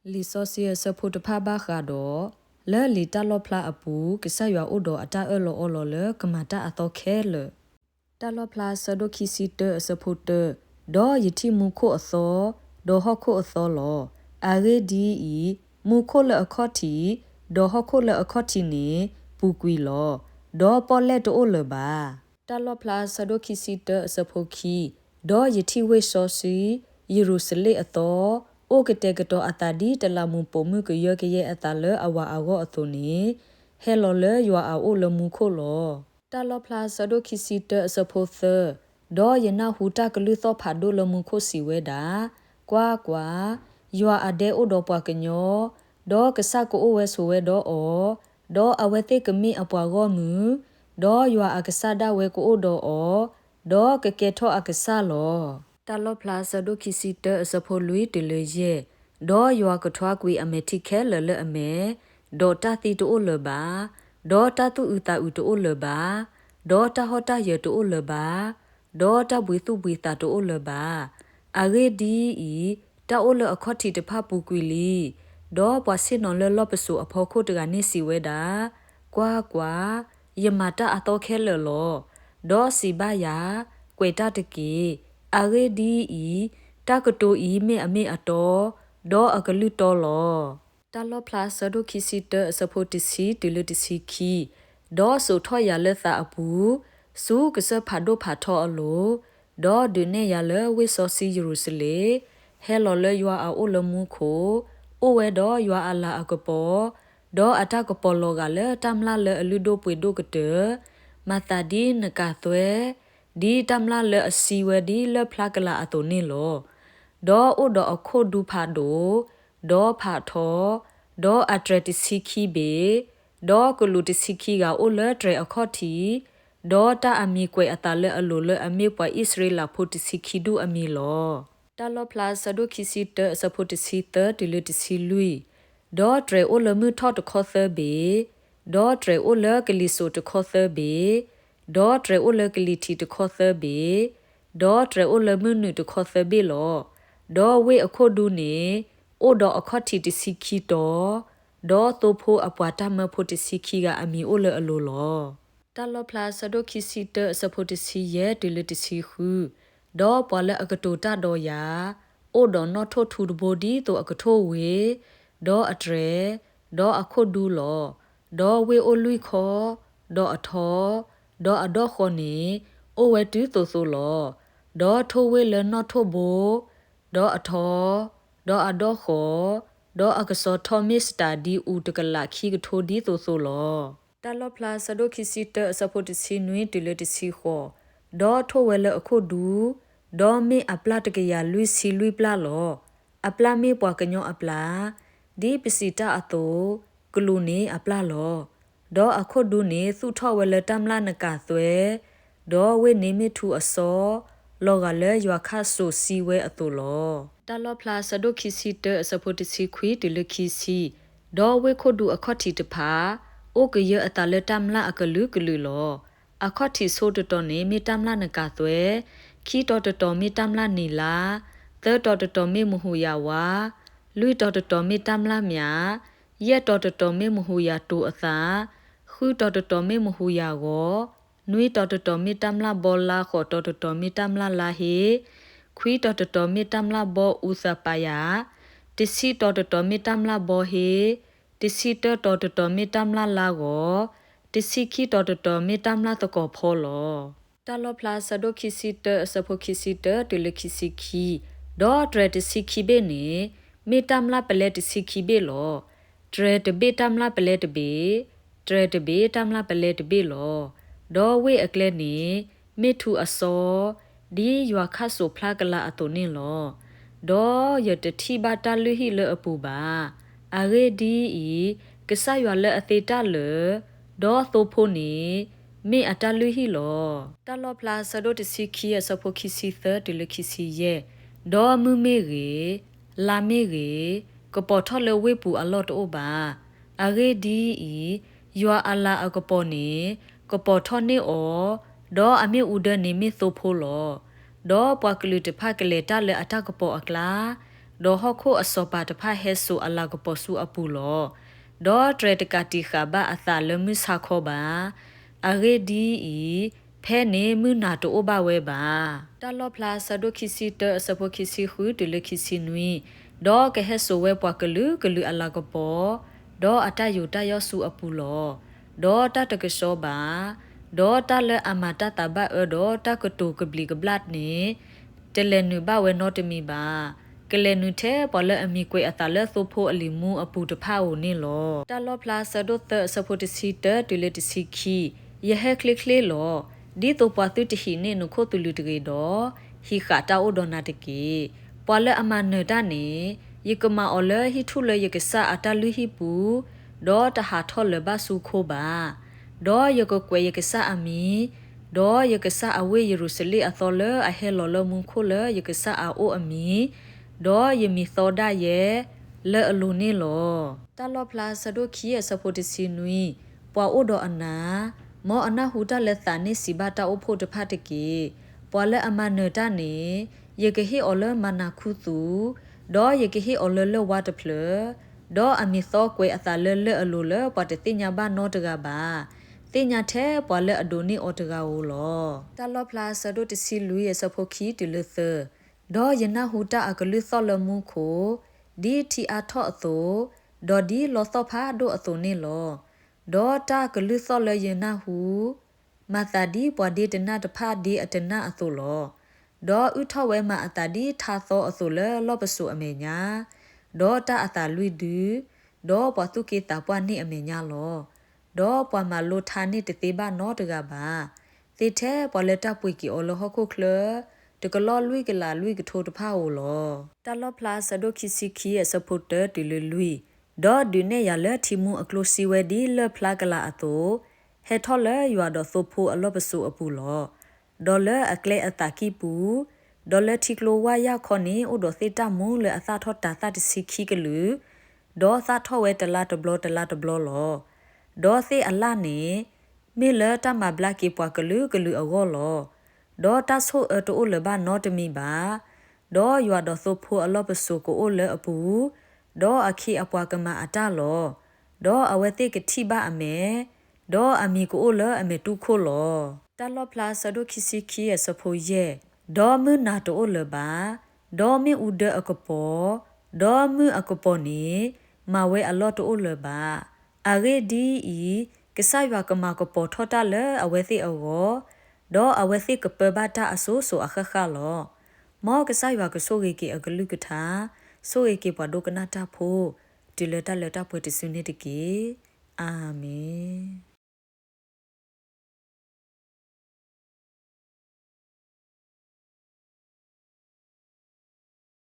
လံာ်စီဆှံအဆၢဖိတဖၣ်ဘၣ်ဃးဒီး လၢလံာ်တၢ်လီၣ်ဖျါအပူၤ ကစၢ်ယွၤအိၣ်ဒီးအတၢ်အၢၣ်လီၤအီလီၤလၢကမၤတၢ်အသီခဲလၢာ်. တၢ်လီၣ်ဖျါအဆၢဒိၣ်ခံဆံတၢအဆၢဖိတၢ, ဒီးယထံၣ်မူခိၣ်အသီ, ဒီးဟီၣ်ခိၣ်အသီလီၤ. အဂ့ၢ်ဒ်အံၤ, မူခိၣ်လၢအခီၣ်ထံး, ဒီးဟီၣ်ခိၣ်လၢအခီၣ်ထံးန့ၣ် ပူၤကွံာ်လီၤ, ဒီးပီၣ်လဲၣ်တအိၣ်လၢၤဘၣ်. တၢ်လီၣ်ဖျါအဆၢဒိၣ်ခံဆံတၢအဆၢဖိခံ, ဒီးယထံၣ်ဝ့ၢ်စီဆှံ, ယရူၤၡလ့ၣ်အသီ, အိၣ်ကတဲာ်ကတီၤအသးဒ်တလးမူးပိာ်မုၣ်ကယၢကယဲအသးလၢအဝၤအဂီၢ်အသိးန့ၣ်, ဟဲလီၤလၢယွၤအအိၣ်လၢမူခိၣ်လီၤ. တၢ်လီၣ်ဖျါအဆၢဒိၣ်ခံဆံတၢအဆၢဖိသၢ, ဒီးယနၢ်ဟူတၢ်ကလုၢ်သီၣ်ဖးဒိၣ်လၢမူခိၣ်စံးဝဲဒၣ်, ကွၢ်ကွၢ်, ယွၤအဒဲအိၣ်ဒီးပှၤကညီ, ဒီးကစၢ်ကအိၣ်ဝဲဆိးဝဲဒီးအီၤ, ဒီးအဝဲသ့ၣ်ကမ့ၢ်အပှၤဂီၢ်မုၢ်, ဒီးယွၤအကစၢ်ဒၣ်ဝဲကအိၣ်ဒီးအီၤ, ဒီးကကဲထီၣ်အကစၢ်လီၤ. တၢ်လီၣ်ဖျါအဆၢဒိၣ်ခံဆံတၢအဆၢဖိလွံၢ်တုၤလၢယဲၢ်, ဒီးယွၤကထွါကွံာ်အမဲာ်ထံခဲလၢာ်လၢအမဲာ်, ဒီးတၢ်သံတအိၣ်လၢၤဘၣ်, ဒီးတၢ်သူၣ်အုးသးအုးတအိၣ်လၢၤဘၣ်, ဒီးတၢ်ဟီၣ်တၢ်ယၢၤတအိၣ်လၢၤဘၣ်, ဒီးတၢ်ဘှံးသူၣ်ဘှံးသးတအိၣ်လၢၤဘၣ်. အဂ့ၢ်ဒ်အံၤ, တၢ်အိၣ်လၢအခီၣ်ထံးတဖၣ်ပူၤကွံာ်လံ. ဒီးပှၤဆ့ၣ်နီၤလၢလီၢ်ပစိာ်အဖီခိၣ်တဂၤန့ၣ်စံးဝဲဒၣ်, ကွၢ်ကွၢ်, ယမၤတၢ်အသီခဲလၢာ်လီၤ. ဒီးစံးဘၣ်ယၤ, ကွဲးတၢ်တက့ၢ်. အဂ့ၢ်ဒ်အံၤ, တၢ်ကတိၤအံၤမ့ၢ်အမ့ၢ်အတီ, ဒီးအကလုၢ်တီလီၤ. တၢ်လီၣ်ဖျါအဆၢဒိၣ်ခံဆံတၢအဆၢဖိတဆံတုၤလၢတဆံခံ, ဒီးစိာ်ထီၣ်ယၤလၢသးအပူၤ, ဆူကစၢၢ်ဖးဒိၣ်ဖးထီအလိၤ, ဒီးဒုးနဲၣ်ယၤလၢဝ့ၢ်စီဆှံယရူၤၡလ့ၣ်, ဟဲလီၤလၢယွၤအအိၣ်လၢမူခိၣ်, အိၣ်ဝဲဒီးယွၤအလၤအကပီၤ, ဒီးအတၢ်ကပီၤလီၤဂာ်လၢတၢ်မျၢ်လၢအလုၢ်ဒိၣ်ပှ့ၤဒိၣ်ကတၢၢ်, မၤသးဒ်နကၤသွဲ, ဒ်တၢ်မျၢ်လၢအစံဝဲဒ်လၢဖျါကလၤအသိးန့ၣ်လီၤ. ဒီးအိၣ်ဒီးအခိၣ်ဒူဖးဒိၣ်, ဒီးဖးထီ, ဒီးအတြဲၤတဆံခံဘ့ၣ်, ဒီးကလူးတဆံခံဂၤအိၣ်လၢတြဲၤအခီၣ်ထံး, ဒီးတၢ်အမံၤကွဲးအသးလၢအလိၤလၢအမ့ၢ်ပှၤအံၣ်စရ့လးဖိတဆံခံဒူၣ်အမံၤလီၤ. တၢ်လီၣ်ဖျါအဆၢဒိၣ်ခံဆံတၢအဆၢဖိတဆံသၢတုၤလၢတဆံလွံၢ်, ဒီးတြဲၤအိၣ်လၢမုၢ်ထီၣ်တခီသၢဘ့ၣ်, ဒီးတြဲၤအိၣ်လၢကလံၤစိးတခီသၢဘ့ၣ်, ဒီးတြဲၤအိၣ်လၢကလံၤထံးတခီသၢဘ့ၣ်, ဒီးတြဲၤအိၣ်လၢမုၢ်နုာ်တခီသၢဘ့ၣ်လီၤ. ဒီးဝ့ၢ်အခိၣ်ဒူန့ၣ် အိၣ်ဒီးအခီၣ်ထံးတဆံခံတီၤ, ဒီးသိဖိအပှၤတၢ်မၢဖိတဆံခံဂၤအမံၤအိၣ်လၢအလိၤလီၤ. တၢ်လီၣ်ဖျါအဆၢဒိၣ်ခံဆံတၢအဆၢဖိတဆံယဲၢ်တုၤလၢတဆံဃု, ဒီးပှၤလၢအကတိၤတၢ်ဒီးယၤ, အိၣ်ဒီးနီၣ်ထိၣ်ထူတဘိဒ်သိးအကထိၣ်ဝ့ၢ်, ဒီးအတြဲၤ, ဒီးအခိၣ်ဒူလီၤ. ဒီးဝ့ၢ်အိၣ်လွံၢ်ခီ, ဒီးအထီ, ဒီးအဒီၣ်ဃီၤန့ၣ်, အိၣ်ဝဲတုၤသိးသိးလီၤ. ဒီးထိၣ်ဝ့ၢ်လၢနီၣ်ထိၣ်ဘိ, ဒီးအထီ, ဒီးအဒီၣ်ဃီၤ, ဒီးအကစီၤထီၣ်မ့ၢ်စတၤဒံအူတကလးခံကထိဒ်သိးသိးလီၤ. တၢ်လီၣ်ဖျါအဆၢဒိၣ်ခံဆံတၢအဆၢဖိတဆံနွံတုၤလၢတဆံဃိး, ဒီးထိၣ်ဝဲလၢအခိၣ်ဒူ, ဒီးမ့ၢ်အပျၢ်တကယၤလွံၢ်ဆံလွံၢ်ပျၢ်လီၤ. အပျၢ်မ့ၢ်ပှၤကညီအပျၢ်, ဒ်ပစံးတၢ်အသိး, ကလူးန့ၣ်အပျၢ်လီၤ. ဒီးအခိၣ်ဒူန့ၣ်သူၣ်ထီၣ်ဝဲလၢတၢ်မျၢ်နကၤသွဲ, ဒီးဝ့ၢ်န့ၣ်မ့ၢ်ထူအစီ, လီၤဂာ်လၢယွၤခၣ်စိးစံဝဲအသိးလီၤ. တၢ်လီၣ်ဖျါအဆၢဒိၣ်ခံဆံတၢအဆၢဖိတဆံခွံတုၤလၢခံဆံ, ဒီးဝ့ၢ်ခိၣ်ဒူအခီၣ်ထံးတဖၣ်, အိၣ်ကယၢအသးလၢတၢ်မျၢ်အကလုာ်ကလုာ်လီၤ. အခီၣ်ထံးဆိတတီၤန့ၣ်မ့ၢ်တၢ်မျၢ်နကၤသွဲ, ခံတီၤတတီၤမ့ၢ်တၢ်မျၢ်နံၤလါ, သၢတီၤတတီၤမ့ၢ်မဟူးယၤဝါ, လွံၢ်တီၤတတီၤမ့ၢ်တၢ်မျၢ်မၠး, ယဲၢ်တီၤတတီၤမ့ၢ်မဟူးယၤတိၤအသး, ဃုတီၤတတီၤမ့ၢ်မဟူးယၤဂီၤ, နွံတီၤတတီၤမ့ၢ်တၢ်မျၢ်ဘီလါ, ဃိးတီၤတတီၤမ့ၢ်တၢ်မျၢ်လါဟ့, ခွံတီၤတတီၤမ့ၢ်တၢ်မျၢ်ဘီအူသးပာ်ယၤ, တဆံတီၤတတီၤမ့ၢ်တၢ်မျၢ်ဘီဟ့, တဆံတၢတီၤတတီၤမ့ၢ်တၢ်မျၢ်လါဂီၤ, တဆံခံတီၤတတီၤမ့ၢ်တၢ်မျၢ်သကိးဖီလီၤ. တၢ်လီၣ်ဖျါအဆၢဒိၣ်ခံဆံတၢအဆၢဖိခံဆံတၢတုၤလၢခံဆံခံ, ဒီးတြဲၤတဆံခံဘ့ၣ်န့ၣ်, မ့ၢ်တၢ်မျၢ်ပလဲတဆံခံဘ့ၣ်လီၤ. တြဲၤတဘ့ၣ်တၢ်မျၢ်ပလဲတဘ့ၣ်, တြဲၤတဘ့ၣ်တၢ်မျၢ်ပလဲတဘ့ၣ်လီၤ. ဒီးဝ့ၢ်အကျဲန့ၣ်, မ့ၢ်ထူအစီ, ဒ်ယွၤခၣ်စိးဖျါကလၤအသိးန့ၣ်လီၤ. ဒီးယတထံၣ်ဘၣ်တၢ်လုၢ်ဟံၣ်လၢအပူၤဘၣ်. အဂ့ၢ်ဒ်အံၤ, ကစၢ်ယွၤလၢအသ့တၢ်လၢာ်, ဒီးသိဖိန့ၣ်, မ့ၢ်အတၢ်လုၢ်ဟံၣ်လီၤ. တၢ်လီၣ်ဖျါအဆၢဒိၣ်တဆံခံအဆၢဖိခံဆံသၢတုၤလၢခံဆံယဲၢ်, ဒီးမုၢ်မ့ၢ်ဂ့ၤ, လါမ့ၢ်ဂ့ၤ, ကပီၤထီၣ်လၢဝ့ၢ်ပူၤအလီၢ်တအိၣ်ဘၣ်. အဂ့ၢ်ဒ်အံၤ, ယွၤအလၤအကပီၤန့ၣ်, ကပီၤထီၣ်န့ၢ်အီၤ, ဒီးအမ့ၣ်အူဒၢန့ၣ်မ့ၢ်သိဖိလီၤ. ဒီးပှၤကလုာ်တဖၣ်ကလဲၤတၢ်လၢအတၢ်ကပီၤအကျါ, ဒီးဟီၣ်ခိၣ်အစီၤပၤတဖၣ်ဟဲစိာ်အလၤကပီၤဆူအပူၤလီၤ. ဒီးတြဲၤတကးတံာ်ဃာ်ဘၣ်အသးလၢမုၢ်ဆါခီဘၣ်. အဂ့ၢ်ဒ်အံၤ, ဖဲန့ၣ်မုၢ်နၤတအိၣ်ဘၣ်ဝဲဘၣ်. တၢ်လီၣ်ဖျါဆၢဒိၣ်ခံဆံတၢအဆၢဖိခံဆံဃုတုၤလၢခံဆံနွံ, ဒီးကဟဲစိာ်ဝဲပှၤကလုာ်ကလုာ်အလၤကပီၤ, ဒီးအတၢ်ယိာ်တၢ်ယီၢ်ဆူအပူၤလီၤ. ဒီးတၢ်တကဆှီဘၣ်, ဒီးတၢ်လၢအမၤတၢ်သးဘၣ်အၢဒီးတၢ်ကတိၤကဘျံးကဘျၣ်န့ၣ် တလဲၤနုာ်ဘၣ်ဝဲနီတမံၤဘၣ်. ကလဲၤနုာ်ထဲပှၤလၢအမံၤကွဲးအသးလၢသိဖိအလံၤမူအပူၤတဖၣ်ဧိၤန့ၣ်လီၤ. တၢ်လီၣ်ဖျါဆၢဒိၣ်သၢအဆၢဖိတဆံတၢတုၤလၢတဆံခံ, ယဟဲချ့ချ့လီၤ. ဒ်သိးပှၤသုတဟံးန့ၢ်နခိၣ်သလုးတဂ့ၤဒီး, ဟံးဃာ်တၢ်အိၣ်ဒီးနၤတက့ၢ်. ပှၤလၢအမၤနၢၤတၢ်န့ၣ်, ယကမၤအီၤလၢဟံၣ်ထူၣ်လၢယကစၢ်အတၢ်လုၢ်ဟံၣ်ပူၤ, ဒီးတဟးထီၣ်လၢၤဘၣ်ဆူခိဘၣ်. ဒီးယကကွဲးယကစၢ်အမံၤ, ဒီးယကစၢ်အဝ့ၢ်ယရူၤၡလ့ၣ်အသီလၢအဟဲလီၤလၢမူခိၣ်လၢယကစၢ်အအိၣ်အမံၤ, ဒီးယမံၤသီဒၣ်ယဲလၢအလိၤန့ၣ်လီၤ. တၢ်လီၣ်ဖျါဆၢဒိၣ်ခံအဆၢဖိတဆံနွံ, ပှၤအိၣ်ဒီးအနၢ်, မ်အနၢ်ဟူတၢ်လၢသးန့ၣ်စံးဘၣ်တၢ်အိၣ်ဖှိၣ်တဖၣ်တက့ၢ်. ပှၤလၢအမၤနၢၤတၢ်န့ၣ်, ယကဟ့ၣ်အီၤလၢမၤနၤခူသူၣ်, ဒီးယကဟ့ၣ်အီၤလၢလၢၢ်ဝါတဖျၢၣ်, ဒီးအမံၤသီကွဲးအသးလၢလၢၢ်အလိၤလၢပှၤတသ့ၣ်ညါဘၣ်နီတဂၤဘၣ်. သ့ၣ်ညါထဲပှၤလၢအဒိးန့ၢ်အီၤတဂၤဧိၤလီၤ. တၢ်လီၣ်ဖျါဆၢဒိၣ်တဆံလွံၢ်အဆၢဖိခံတုၤလၢသၢ, ဒီးယနၢ်ဟူတၢ်အကလုၢ်သီၣ်လၢမူခိၣ်, ဒ်ထံအါထီၣ်အသိး, ဒီးဒ်လီသီၣ်ဖးဒိၣ်အသိးန့ၣ်လီၤ. ဒီးတၢ်အကလုၢ်သီၣ်လၢယနၢ်ဟူ မၤသးဒ်ပှၤဒ့တနၢ်တဖၣ်ဒ့အတနၢ်အသိးလီၤ. ဒီးအုၣ်ထီၣ်ဝဲမၤအသးဒ်ထါသီအသိးလၢလီၢ်ပစိာ်အမဲာ်ညါ, ဒီးတၢ်အသးလွံၢ်ဒု, ဒီးပှၤသူၣ်က့သးပှၢ်န့ၢ်အမဲာ်ညါလီၤ. ဒီးပှၤမၤလိထါန့ၣ်တသ့ဘၣ်နီတဂၤဘၣ်. သ့ထဲပှၤလၢတၢ်ပှ့ၤက့ၤအီၤလၢဟီၣ်ခိၣ်ချၢ, တကလီၢ်လွံၢ်ကလးလွံၢ်ကထိတဖၣ်ဧိၤလီၤ. တၢ်လီၣ်ဖျါဆၢဒိၣ်ခံဆံခံအဆၢဖိတၢတုၤလၢလွံၢ်, ဒီးဒုးနဲၣ်ယၤလၢထံမူအကျိစံဝဲဒ်လၢၢ်ဖျါကလာ်အသိး, ဟဲထီၣ်လၢယွၤဒီးသိဖိအလီၢ်ပစိာ်အပူၤလီၤ. ဒီးလၢအကျဲအသးကံၢ်ပူၤ, ဒီးလၢထံကျိဝၢ်ယၢ်ခီန့ၣ် အိၣ်ဒီးသ့ၣ်တၢ်မူလၢအသၣ်ထီၣ်တၤသၣ်တဆံခံကလုာ်, ဒီးသၣ်ထီၣ်ဝဲတလါတဘျီတလါတဘျီလီၤ. ဒီးသ့ၣ်အလၣ်န့ၣ် မ့ၢ်လၢတၢ်မၤဘျါက့ၤပှၤကလုာ်ကလုာ်အဂီၢ်လီၤ. ဒီးတၢ်ဆိၣ်အၢတအိၣ်လၢၤဘၣ်နီတမံၤဘၣ်. ဒီးယွၤဒီးသိဖိအလီၢ်ပစိာ်ကအိၣ်လၢအပူၤ, ဒီးအခ့အပှၤကမၤအတၢ်လီၤ. ဒီးအဝဲသ့ၣ်ကထံၣ်ဘၣ်အမဲာ်, ဒီးအမံၤကအိၣ်လၢအမဲာ်တူၢ်ခိၣ်လီၤ. တၢ်လီၣ်ဖျါဆၢဒိၣ်ခံဆံခံအဆၢဖိယဲၢ်, ဒီးမုၢ်နၤတအိၣ်လၢၤဘၣ်. ဒီးမ့ၣ်အူဒၢအကပီၤ, ဒီးမုၢ်အကပီၤန့ၣ် မၤဝဲအလီၢ်တအိၣ်လၢၤဘၣ်. အဂ့ၢ်ဒ်အံၤ, ကစၢ်ယွၤကမၤကပီၤထီၣ်တၢ်လၢအဝဲသ့ၣ်အဂီၢ်, ဒီးအဝဲသ့ၣ်ကပၢဘၣ်တၢ်အစိၤစိၤအဃၣ်ဃၣ်လီၤ. မ်ကစၢ်ယွၤကဆိၣ်ဂ့ၤက့ၤအကလုၢ်ကထါ, ဆိၣ်ဂ့ၤက့ၤပှၤဒိကနၣ်တၢ်ဖိ, တုၤလၢတၢ်လၢတၢ်ပှဲၤတစုန့ၣ်တက့ၢ်. အၤမ့ၣ်.